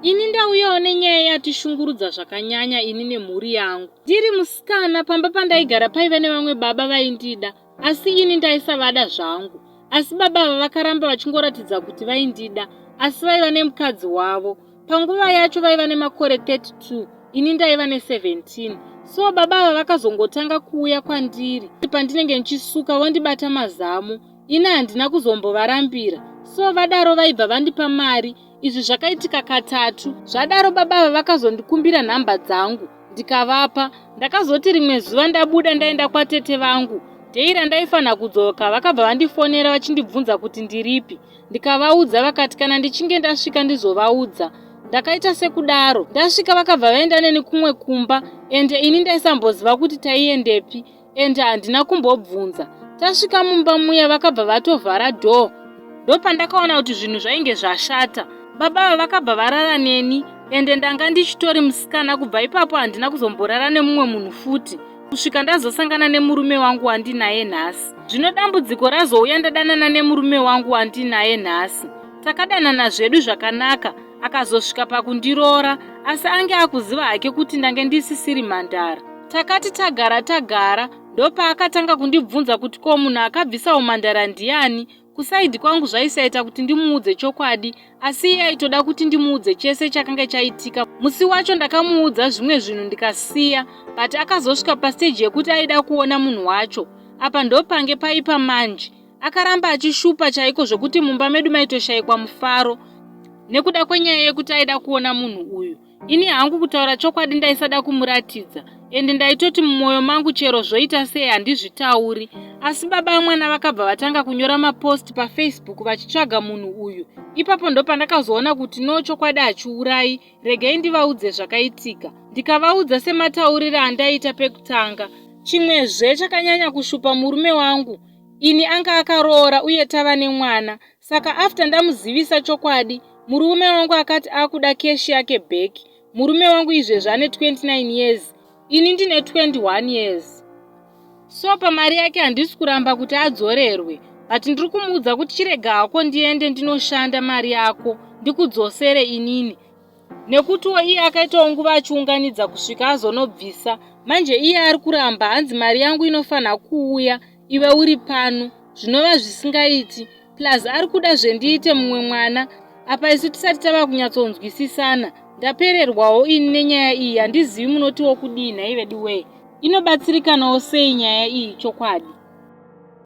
Ini ndauyawo nenyaya yatishungurudza zvakanyanya ini nemhuri yangu. Ndiri musikana pamba pandaigara paiva nevamwe baba vaindida asi ini ndaisavada zvangu. Asi baba ava vakaramba vachingoratidza kuti vaindida asi vaiva nemukadzi wavo. Panguva yacho vaiva nemakore 32 ini ndaiva ne17. So baba ava vakazongotanga kuuya kwandiri pandinenge ndichisuka vondibata mazamu. Ini handina kuzombovarambira. So vadaro vaibva vandipa mari. Izvi zvakaitika katatu. Zvadaro baba ava vakazondikumbira nhamba dzangu ndikavapa. Ndakazoti rimwe zuva ndabuda ndaenda kwatete vangu. Dhei randaifanira kudzoka vakabva vandifonera vachindibvunza kuti ndiripi. Ndikavaudza vakati kana ndichinge ndasvika ndizovaudza. Ndakaita sekudaro. Ndasvika vakabva vaenda neni kumwe kumba ende ini ndaisamboziva kuti taiendepi ende handina kumbobvunza. Tasvika mumba muya vakabva vatovhara door. Ndopandakaona kuti zvinhu zvainge zvashata. Baba ava vakabva varara neni ende ndanga ndichitori musikana kubva ipapo handina kuzomborara nemumwe munhu futi kusvika ndazosangana nemurume wangu wandinaye nhasi. Zvino dambudziko razouya ndadanana nemurume wangu wandinaye nhasi. Takadanana zvedu zvakanaka akazosvika pakundiroora asi ange akuziva hake kuti ndange ndisisiri mhandara. Takati tagara tagara ndopaakatanga kundibvunza kuti ko munhu akabvisa umhandara ndiani. Kusaidhi kwangu zvaisaita kuti ndimuudze chokwadi asi iye aitoda kuti ndimuudze chese chakanga chaitika. Musi wacho ndakamuudza zvimwe zvinhu ndikasiya but akazosvika pasteji yekuti aida kuona munhu wacho. Apa ndopange paipa manje. Akaramba achishupa chaiko zvekuti mumba medu maitoshaikwa mufaro nekuda kwenyaya yekuti aida kuona munhu uyu. Ini hangu kutaura chokwadi ndaisada kumuratidza ende ndaitoti mumwoyo mangu chero zvoita sei handizvitauri. Asi baba vamwana vakabva vatanga kunyora mapost paFacebook vachitsvaga munhu uyu. Ipapo ndopandakazoona kuti no chokwadi hachiurayi, regai ndivaudze zvakaitika. Ndikavaudza semataurire andaiita pekutanga. Chimwezve chakanyanya kushupa murume wangu ini anga akaroora uye tava nemwana saka after ndamuzivisa chokwadi murume wangu akati akuda keshi yake back. Murume wangu izvezvi ane 29 years ini ndine 21 years. So pamari yake handisi kuramba kuti adzorerwe but ndiri kumuudza kuti chirega hako ndiende ndinoshanda mari yako ndikudzosere inini. Nekutiwo iye akaitawo nguva achiunganidza kusvika azonobvisa manje iye ari kuramba hanzi mari yangu inofanha kuuya iwe uri pano zvinova zvisingaiti plus ari kuda zvendiite mumwe mwana apa isu tisati tava kunyatsonzwisisana. Ndapererwawo ini nenyaya iyi handizivi munotiwo kudii nhai veduwee. Inobatsirikanawo sei nyaya iyi chokwadi.